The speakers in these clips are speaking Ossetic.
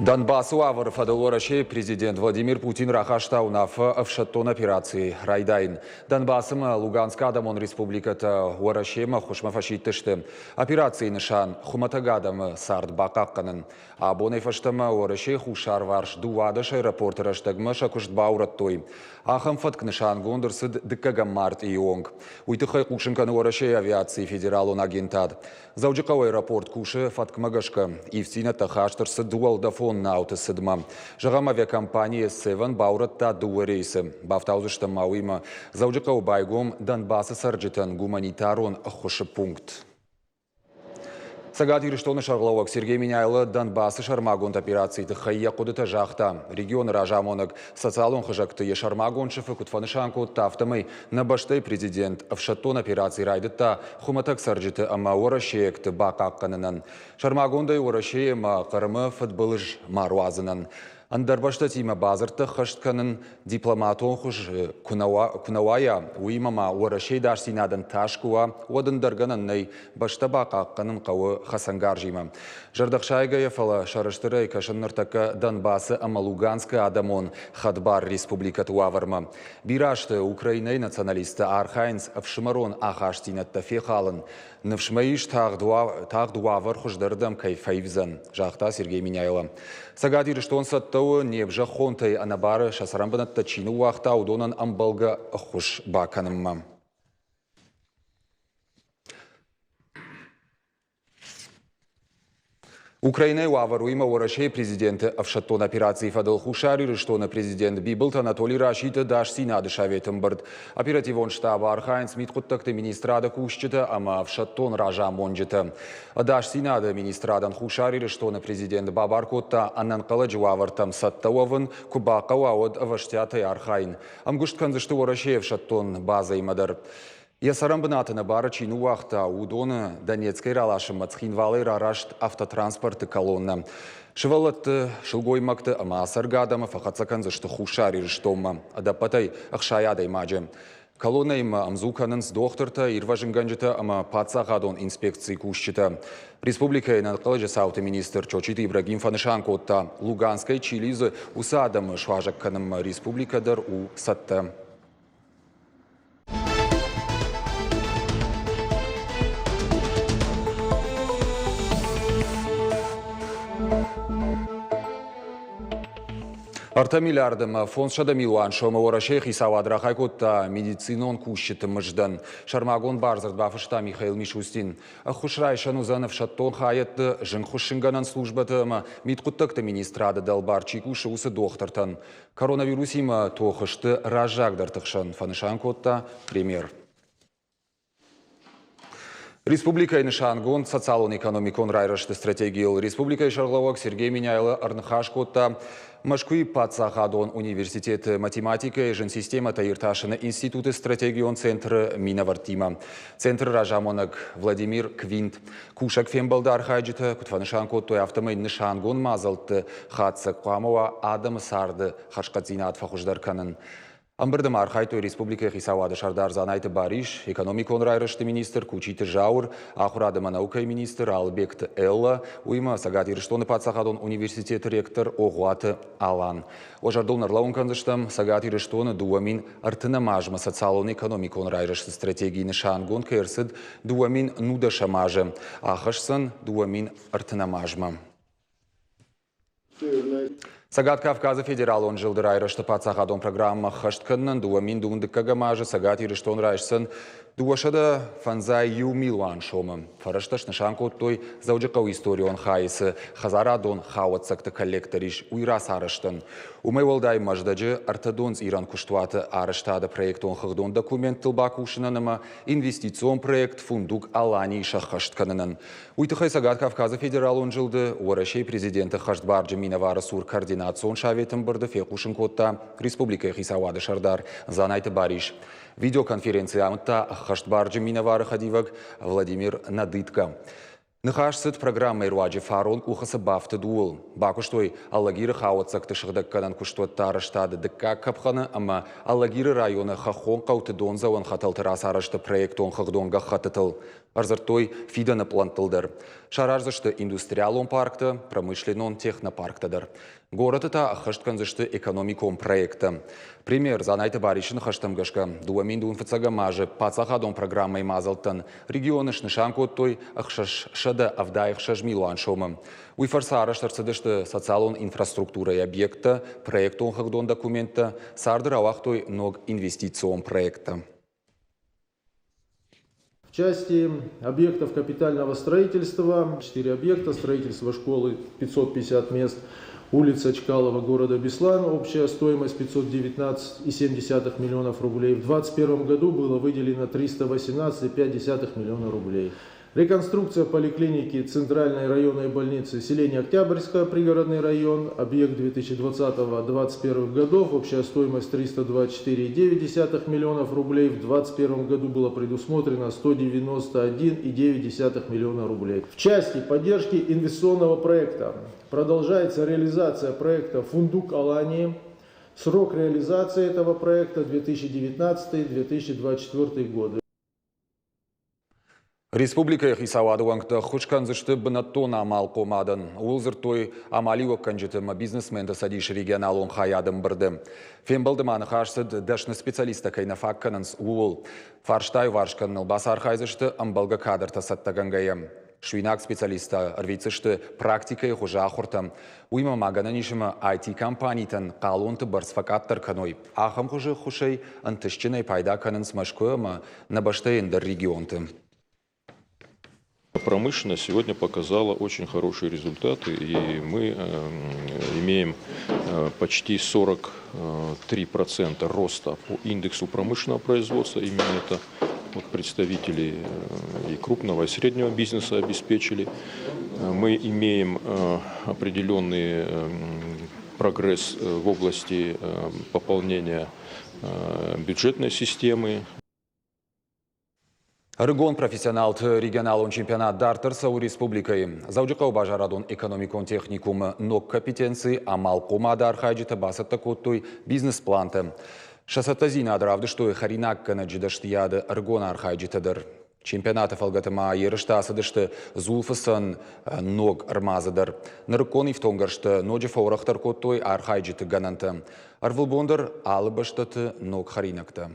Донбассы уавӕры фӕдыл Уӕрӕсейы президент Владимир Путин рахаста уынаффӕ ӕфсӕддон операци райдайын. Донбассы ӕмӕ Луганскы адӕмон республикӕтӕ Уӕрӕсемӕ ӕххуысмӕ фӕсидтысты. Операцийы нысан – хуымӕтӕг адӕмы цард бахъахъхъӕнын. Абонӕй фӕстӕмӕ Уӕрӕсейы хуссарварс 12 аэропорты рӕстӕгмӕ сӕ куыст баурӕдтой. Ахӕм фӕтк нысангонд ӕрцыд дыккӕгӕм мартъийы онг. Уый тыххӕй хъусын кӕны Уӕрӕсейы авиацийы федералон агентад. Дзӕуджыхъӕуы аэропорт кусы фӕткмӕ гӕсгӕ. Ивддзинӕдтӕ хаст ӕрцыд уӕлдӕфон науты цыдмӕ. Зӕгъӕм, авиакомпани S7 баурӕдта дыууӕ рейсы. Бафтаудзыстӕм ма уыимӕ, Дзӕуджыхъӕуы байгом Донбассы цӕрджытӕн гуманитарон ӕххуысы пункт. Цӕгат Ирыстоны сӕргълӕууӕг Сергей Меняйло Донбассы сӕрмагонд операцийы тыххӕй йӕ хъуыдытӕ загъта. Регионы разамонӕг социалон хызӕгты йӕ сӕрмагонд сыфы куыд фӕнысан кодта, афтӕмӕй нӕ бӕстӕйы президент ӕфсӕддон операци райдыдта хуымӕтӕг цӕрджыты ӕмӕ уӕрӕсейӕгты бахъахъхъӕнынӕн, сӕрмагондӕй Уӕрӕсейы ӕмӕ Хъырымы фыдбылыз ма руадзынӕн. Ӕндӕр бӕстӕтимӕ бадзырдтӕ ххӕст кӕнын дипломатон хуыз куы нӕ уайа, уыимӕ ма Уӕрӕсейы дасдзинадӕн тас куы уа, уӕд ӕндӕр гӕнӕн нӕй, бӕстӕ бахъахъхъӕнын хъӕуы хӕцӕнгарзимӕ. Зӕрдӕхсайгӕйӕ, фӕлӕ сӕрыстырӕй кӕсын ныртӕккӕ Донбассы ӕмӕ Луганскы адӕмон хӕдбар республикӕты уавӕрмӕ. Бирӕ азты Украинӕйы националисттӕ архайынц ӕфсымӕрон ахастдзинӕдтӕ фехалын. Ныфс мӕ ис, тагъд уавӕр хуыздӕрдӕм кӕй фӕивдзӕн, загъта Сергей Меняйло. Цӕгат Ирыстон цӕттӕ у, не взӕххонтӕй ӕнӕбары сӕ цӕрӕнбынӕттӕ чи ныууагъта, уыдонӕн ӕмбӕлгӕ ӕххуыс бакӕнынмӕ. Украинӕйы уавӕр уыимӕ Уӕрӕсейы президенты ӕфсӕддон операцийы фӕдыл Хуссар Ирыстоны президент Бибылты Анатолий расидт Ӕдасдзинады советы ӕмбырд. Оперативон штабы архайынц мидхъуыддӕгты министрады кусджытӕ ӕмӕ ӕфсӕддон разамонджытӕ. Ӕдасдзинады министрадӕн Хуссар Ирыстоны президент бабар кодта ӕнӕнхъӕлӕджы уавӕртӕм цӕттӕ уӕвын, куы бахъӕуа, уӕд ӕвӕстиатӕй архайын. Ӕмгуыст кӕндзысты Уӕрӕсейы ӕфсӕддон базӕимӕ дӕр. Йӕ цӕрӕнбынаты ӕнӕбары чи ныууагъта, уыдоны Донецкӕй раласынмӕ Цхинвалӕй рараст автотранспорты колоннӕ. Сывӕллӕтты, сылгоймӕгты ӕмӕ ацӕргӕ адӕмы фӕхӕццӕ кӕндзысты Хуссар Ирыстонмӕ, ӕдӕппӕтӕй 60 адӕймаджы. Колоннӕимӕ ӕмдзу кӕнынц дохтыртӕ, ирвӕзынгӕнджытӕ ӕмӕ паддзахадон инспекцийы кусджытӕ. Республикӕйы ӕнӕнхъӕлӕджы цауты министр Чочиты Ибрагим фӕнысан кодта, Луганскӕй чи лидзы, уыцы адӕмы суазӕг кӕнынмӕ республикӕ дӕр у цӕттӕ. Ӕртӕ миллиарды ӕмӕ 500 милуан сомы Уӕрӕсейы хицауад рахай кодта медицинон кусджыты мыздӕн. Сӕрмагонд бардзырд бафыста Михаил Мишустин. Ӕххуыс райсӕн уыдзӕн ӕфсӕддон хайӕдты, зынгхуыссынгӕнӕн службӕты ӕмӕ мидхъуыддӕгты министрады дӕлбар чи кусы, уыцы дохтыртӕн. Коронавирусимӕ тохы сты раззагдӕрты хсӕн, фӕнысан кодта премьер. Республикӕйы нысангонд социалон-экономикон райрӕзты стратегийыл республикӕйы сӕргълӕууӕг Сергей Меняйло ӕрныхас кодта Мӕскуыйы паддзахадон университеты математикӕйы зын системӕтӕ иртасыны институты стратегион центры минӕвӕрттимӕ. Центры разамонӕг Владимир Квинт Кусӕг фембӕлды архайджытӕ куыд фӕнысан кодтой, афтӕмӕй нысангонд мадзӕлтты хатдзӕг хъуамӕ уа адӕмы царды хӕрзхъӕддзинад фӕхуыздӕр кӕнын. Ӕмбырды ма архайдтой республикӕйы хицауады сӕрдар Дзанайты Барис, экономикон райрӕзты министр Кучиты Зауыр, ахуырад ӕмӕ наукӕйы министр Алыбегты Эллӕ, уыимӕ Цӕгат Ирыстоны паддзахадон университеты ректор Огъуаты Алан. Уӕ зӕрдыл нӕрлӕууын кӕндзыстӕм, Цӕгат Ирыстоны 2030 азмӕ социалон-экономикон райрӕзты стратегийы нысангонд кӕй ӕрцыд 2010 азы, ахӕсдзӕн 2030 азмӕ. Цӕгат Кавказы федералон зылды райрӕзты паддзахадон программӕ ӕххӕст кӕнынӕн 2025 азы Цӕгат Ирыстон райсдзӕн 251 милуан сомы. Фӕрӕзтӕ снысан кодтой Дзӕуджыхъӕуы историон хайы цы хӕдзарадон хауӕццӕгты коллектор ис, уый рацарӕзтӕн. Уымӕй уӕлдай Мӕздӕджы ӕртӕдонцъирӕн куыстуаты арӕзтады проектон-хыгъдон документтыл бакусынӕн ӕмӕ инвестицион проект «Фундук Алании» сӕххӕст кӕнынӕн. Уый тыххӕй Цӕгат Кавказы федералон зылды Уӕрӕсейы президенты хӕстбарджын минӕвары цур координацион советы ӕмбырды фехъусын кодта республикӕйы хицауады сӕрдар Дзанайты Барис. Видеоконференци амыдта ӕххӕстбарджын минӕвары хӕдивӕг Владимир Надытко. Ныхас цыд программӕйы руаджы фарон къухы цы бафтыд, ууыл. Бакуыстой Алагиры хауӕццӕгты сыгъдӕггӕнӕн куыстуӕтты арӕзтады дыккаг къӕпхӕны ӕмӕ Алагиры районы хӕххон хъӕуты дондзӕуӕн хӕтӕлты рацарӕзты проектон хыгъдон гӕххӕттытыл. Ӕрдзырдтой фидӕны пълӕнттыл дӕр. Сараздзысты индустриалон парктӕ, промышленнон технопарктӕ дӕр. Горӕты та ӕххӕст кӕндзысты экономикон проекттӕ. Премьер Дзанайты Барисы ныхӕстӕм гӕсгӕ, 2005 азы паддзахадон программӕйы мадзӕлттӕн регионы снысан кодтой 676 милуан сомы. Уый фӕрцы арӕзт ӕрцыдысты социалон инфраструктурӕйы объекттӕ, проектон хыгъдон документтӕ, царды рауагътой ног инвестицион проекттӕ. В части объектов капитального строительства, 4 объекта, строительство школы 550 мест, улица Чкалова города Беслан, общая стоимость 519,7 миллионов рублей. В 2021 году было выделено 318,5 миллиона рублей. Реконструкция поликлиники Центральной районной больницы селения Октябрьское, пригородный район, объект 2020-2021 годов, общая стоимость 324,9 миллионов рублей, в 2021 году было предусмотрено 191,9 миллиона рублей. В части поддержки инвестиционного проекта продолжается реализация проекта «Фундук Алании». Срок реализации этого проекта 2019-2024 годы. Республикӕйы хицауады уӕнгтӕ ӕххуыс кӕндзысты бынӕттон амалхъомадӕн. Ууыл дзырдтой амалиуӕггӕнджыты ӕмӕ бизнесменты цӕдисы регионалон хайады ӕмбырды. Фембӕлды ма ныхас цыд, дӕсны специалисттӕ кӕй нӕ фаг кӕнынц, ууыл. Фарста иуварс кӕныныл бацархайдзысты ӕмбӕлгӕ кадртӕ цӕттӕгӕнгӕйӕ. Суинаг специалисттӕ ӕрвитдзысты практикӕйы хуызы ахуыртӕм. Уыимӕ ма гӕнӕн ис ӕмӕ IT-компанитӕн хъалонты бӕрц фӕкъаддӕр кӕной. Ахӕм хуызы ӕххуысӕй ӕнтыстджынӕй пайда кӕнынц Мӕскуы ӕмӕ нӕ бӕстӕйы ӕндӕр регионты. Промышленность сегодня показала очень хорошие результаты, и мы имеем почти 43% роста по индексу промышленного производства. Именно это вот представители и крупного, и среднего бизнеса обеспечили. Мы имеем определенный прогресс в области пополнения бюджетной системы. Ӕрыгон профессионалты регионалон чемпионат дарддӕр цӕуы республикӕйы. Дзӕуджыхъӕуы базарадон-экономикон техникумы ног компетенци амалхъомады архайджытӕ бацӕттӕ кодтой бизнес-плантӕ. Сӕ цӕттӕдзинад равдыстой хӕринаггӕнӕджы дӕсныйады ӕрыгон архайджытӕ дӕр. Чемпионаты фӕлгӕты ма ерыстӕ ацыдысты дзулфыцӕн ног ӕрмадзы дӕр. Нырыккон ифтонггӕрзтӕ ноджы фӕуӕрӕхдӕр кодтой архайджыты гӕнӕнтӕ. Ӕрвылбон дӕр алы бӕстӕты ног хӕринӕгтӕ.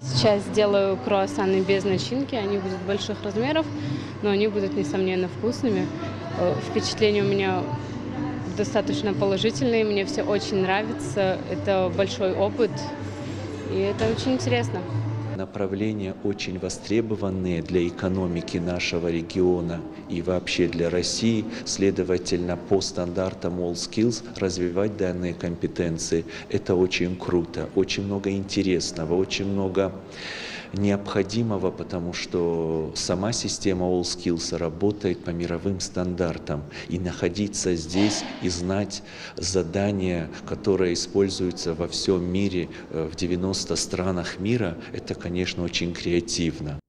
Сейчас сделаю круассаны без начинки, они будут больших размеров, но они будут, несомненно, вкусными. Впечатление у меня достаточно положительные, мне все очень нравится, это большой опыт, и это очень интересно. Направления очень востребованные для экономики нашего региона и вообще для России. Следовательно, по стандартам WorldSkills развивать данные компетенции – это очень круто, очень много интересного, очень много необходимого, потому что сама система WorldSkills работает по мировым стандартам. И находиться здесь и знать задания, которые используются во всем мире, в 90 странах мира, это, конечно, очень креативно.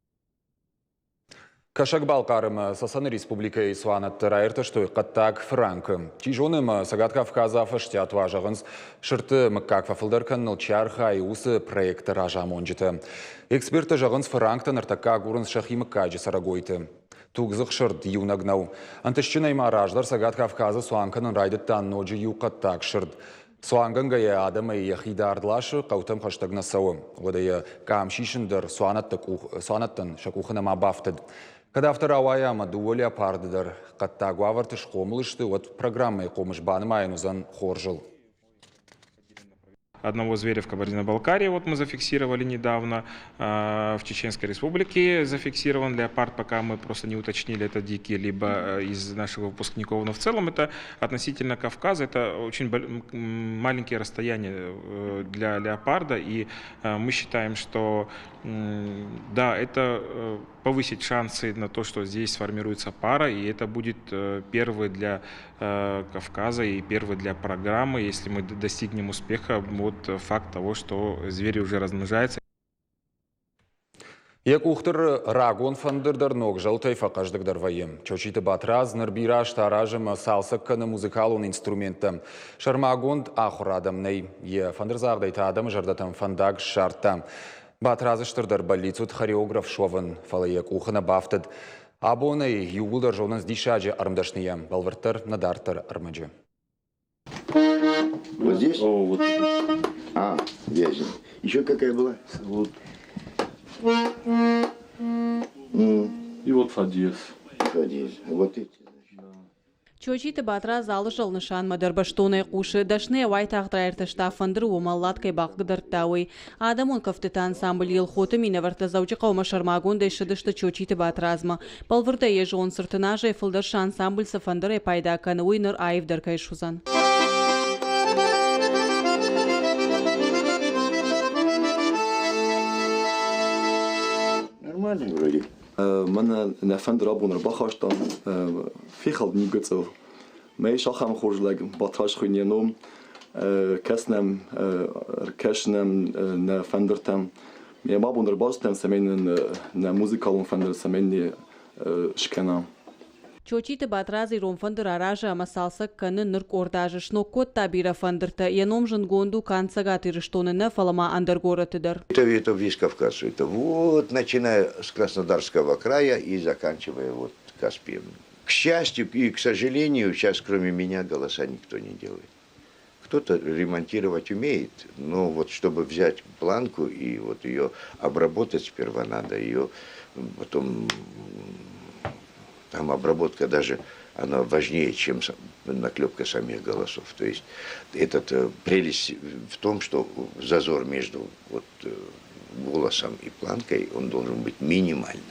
Кӕсӕг-Балхъары ӕмӕ Цӕцӕны республикӕйы цуанӕтты раиртӕстой хъӕддаг фыранкы. Чи зоны ӕмӕ Цӕгат Кавказы афӕстиат уа, зӕгъынц, сырдты мыггаг фӕфылдӕр кӕныныл чи архайы, уыцы проекты разамонджытӕ. Эксперттӕ зӕгъынц, фыранктӕ ныртӕккӕ агурынц сӕхи мыггаджы цӕрӕгойты. Тугдзых сырд иунӕг нӕу. Ӕнтыстджынӕй ма раздӕр Цӕгат Кавказы цуан кӕнын райдыдта ноджы иу хъӕддаг сырд. Цуангӕнгӕйӕ адӕмӕй йӕхи дард ласы, хъӕутӕм хӕстӕг нӕ цӕуы. Уӕдӕ йӕ къам сисын дӕр цуанӕттӕн сӕ къухы нӕма бафтыд. Кӕд афтӕ рауайа ӕмӕ дыууӕ леопарды дӕр хъӕддаг уавӕрты схъомыл сты, уӕд программӕйы хъомыс банымайӕн уыдзӕн хорзыл. Одного зверя в Кабардино-Балкарии вот мы зафиксировали недавно. В Чеченской Республике зафиксирован леопард, пока мы просто не уточнили, это дикий, либо из наших выпускников. Но в целом это относительно Кавказа, это очень маленькие расстояния для леопарда. И мы считаем, что да, это повысит шансы на то, что здесь сформируется пара, и это будет первый для Кавказа и первый для программы, если мы достигнем успеха, вот факт того, что звери уже размножаются. Йӕ къухты рагон фӕндыр дӕр ног зӕлтӕй фӕхъӕздыгдӕр вӕййы. Чочиты Батрадз ныр бирӕ азты аразы ӕмӕ цалцӕг кӕны музыкалон инструменттӕ. Сӕрмагонд ахуыр адӕм нӕй. Йӕ фӕндырдзагъдӕй та адӕмы зӕрдӕтӕм фӕндаг ссардта. Батрадзы стырдӕр бӕллиц уыд хореограф суӕвын, фӕлӕ йӕ къухы нӕ бафтыд. Абон ӕй иууылдӕр зонынц диссаджы ӕрмдӕсныйӕ, бӕлвырддӕр нӕ дарддӕр ӕрмӕджы. Вот здесь? О, вот. А, Вяземь. Еще какая была? Вот. И вот Фа-диез. Фа-диез. Вот эти. Чочиты Батрадз алы зӕл нысанмӕ дӕр бӕстонӕй хъусы, дӕсныйӕ уайтагъд раиртӕста, фӕндыры уымӕллад кӕй бахъыгдардта, уый. Адӕмон кӕфтыты ансамбль Елхоты минӕвӕрттӕ Дзӕуджыхъӕумӕ сӕрмагондӕй ссыдысты Чочиты Батрадзмӕ. Бӕлвырдӕй йӕ зон, 30 азӕй фылдӕр сӕ ансамбль цы фӕндырӕй пайда кӕны, уый ныр аивдӕр кӕй суыдзӕн. Нормальный вроде. Мӕнӕ нӕ фӕндыр абон ӕрбахастам, фехӕлд ницыл. Мӕ ис ахӕм хорз лӕг, Батраз хуыйны йӕ ном. Кӕс нӕм, ӕркӕс нӕм нӕ фӕндыртӕм. Ме ма абон ӕрбацыдтӕн, цӕмӕй нын нӕ музыкалон фӕндыр цӕмӕй не скӕна. Чочиты Батрадз ирон фӕндыр аразы ӕмӕ цалцӕг кӕны ныр къорд азы. Сног кодта бирӕ фӕндыртӕ. Йӕ ном зындгонд у канд Цӕгат Ирыстоны нӕ, фӕлӕ ма ӕндӕр горӕтты дӕр. Это весь Кавказ. Это вот начиная с Краснодарского края и заканчивая вот Каспием. К счастью и к сожалению, сейчас кроме меня голоса никто не делает. Кто-то ремонтировать умеет, но вот чтобы взять планку и вот ее обработать сперва надо, ее потом там обработка даже она важнее, чем наклепка самих голосов. То есть этот прелесть в том, что зазор между вот голосом и планкой, он должен быть минимальный.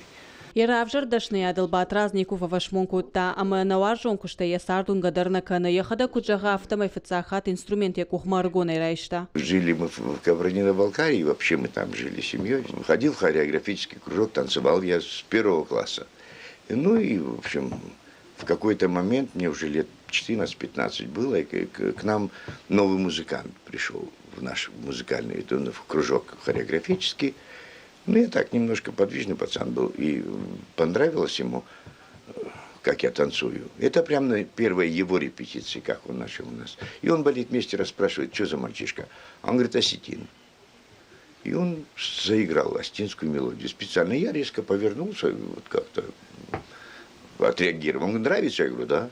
Йӕ равзӕрд дӕсныйадыл Батрадз никуы фӕфӕсмон кодта ӕмӕ ӕнӕуарзон куыстӕй йӕ цард уынгӕ дӕр нӕ кӕны. Йӕхӕдӕг куыд зӕгъы, афтӕмӕй фыццаг хатт инструмент йӕ къухмӕ ӕрыгонӕй райста. Жили мы в Кабардино-Балкарии, вообще мы там жили семьей. Ходил в хореографический кружок, танцевал я с первого класса. Ну и, в общем, в какой-то момент, мне уже лет 14-15 было, и к нам новый музыкант пришел в наш музыкальный, в кружок хореографический. Ну, я так немножко подвижный пацан был, и понравилось ему, как я танцую. Это прямо на первой его репетиции, как он начал у нас. И он балетмейстера спрашивает, что за мальчишка? А он говорит, осетин. И он заиграл осетинскую мелодию специально. Я резко повернулся, вот как-то отреагировал. Он говорит, нравится? Я говорю, да.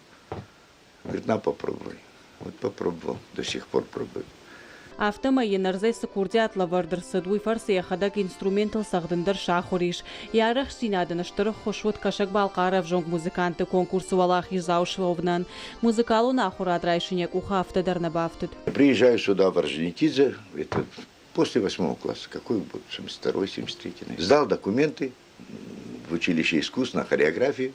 Говорит, на, попробуй. Вот попробовал, до сих пор пробую. Афтӕмӕй йын ӕрдзӕй цы курдиат лӕвӕрд ӕрцыд, уый фӕрцы йӕхӕдӕг инструментыл цӕгъдын дӕр сахуыр ис. Йӕ арӕхстдзинад ын стыр ӕххуыс уыд Кӕсӕг-Балхъары ӕвзонг музыкантты конкурсы уӕлахиздзау суӕвынӕн. Музыкалон ахуырад райсын йӕ къухы афтӕ дӕр нӕ бафтыд. Приезжаю сюда в Орджоникидзе, это после восьмого класса, какой год, 72-й, 73-й. Сдал документы в училище искусств на хореографию.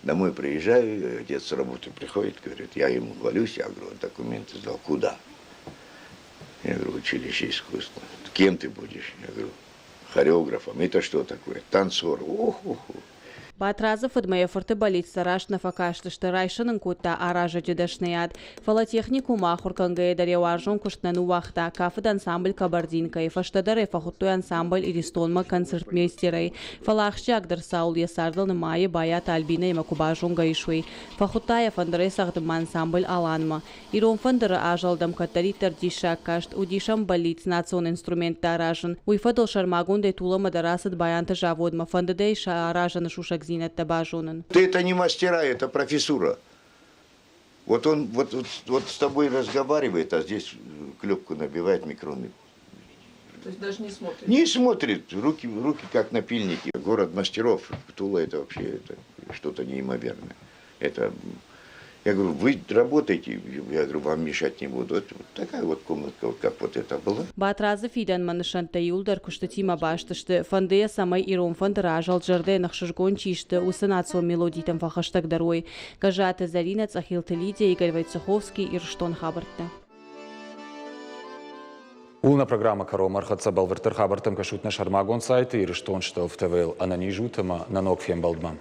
Домой приезжаю, отец с работы приходит, говорит, я ему хвалюсь, я говорю, документы сдал, куда? Я говорю, училище искусств. Кем ты будешь? Я говорю, хореографом. Это что такое? Танцор. Ох-ох-ох. Батрадзы фыдмӕ йӕ фырты бӕллицтӕ раст нӕ фӕкастысты, райсын ын кодта аразӕджы дӕсныйад. Фӕлӕ техникумы ахуыр кӕнгӕйӕ дӕр йӕ уарзон куыст нӕ ныууагъта, кафыд ансамбль «Кабардинка-йы», фӕстӕдӕр ӕй фӕхуыдтой ансамбль «Иристон-мӕ» концертмейстерӕй. Фӕлӕ ахсджиагдӕр цауыл йӕ цардыл нымайы, Байаты Альбинӕимӕ куы базонгӕ ис, уый. Фӕхуыдта йӕ фӕндырӕй цӕгъдынмӕ ансамбль «Алан-мӕ». Ирон фӕндыры азӕлд ӕм кӕддӕриддӕр диссаг каст, уыдис ӕм бӕллиц национ инструменттӕ аразын. Уый фӕдыл сӕрмагондӕй Туламӕ дӕр ацыд баянты заводмӕ, фӕндыд ӕй сӕ аразыны сусӕгдзинӕдтӕ базонын. Это не мастера, это профессура. Вот он вот с тобой разговаривает, а здесь клепку набивает микроны. То есть даже не смотрит? Не смотрит. Руки как напильники. Город мастеров. Тула это вообще это что-то неимоверное. Это, я говорю, вы работаете, я говорю, вам мешать не буду. Это вот такая вот комнатка, вот как вот это была. Батрадзы фидӕнмӕ нысӕнттӕ иуылдӕр куыстытимӕ баст сты. Фӕнды йӕ, цӕмӕй ирон фӕндыры азӕлд зӕрдӕйӕн ӕхсызгон чи сты, уыцы национ мелодитӕм фӕхӕстӕгдӕр уой. Гӕззаты Зӕринӕ, Цъӕхилты Лидия, Игорь Войцеховский, Ирыстон хабӕрттӕ. Ууыл нӕ программӕ кӕронмӕ ӕрхӕццӕ. Бӕлвырддӕр хабӕрттӕм кӕсут нӕ сӕрмагонд сайты Ирыстон ТВ-йыл. Ӕнӕниз ут ӕмӕ нӕ ног фембӕлдмӕ.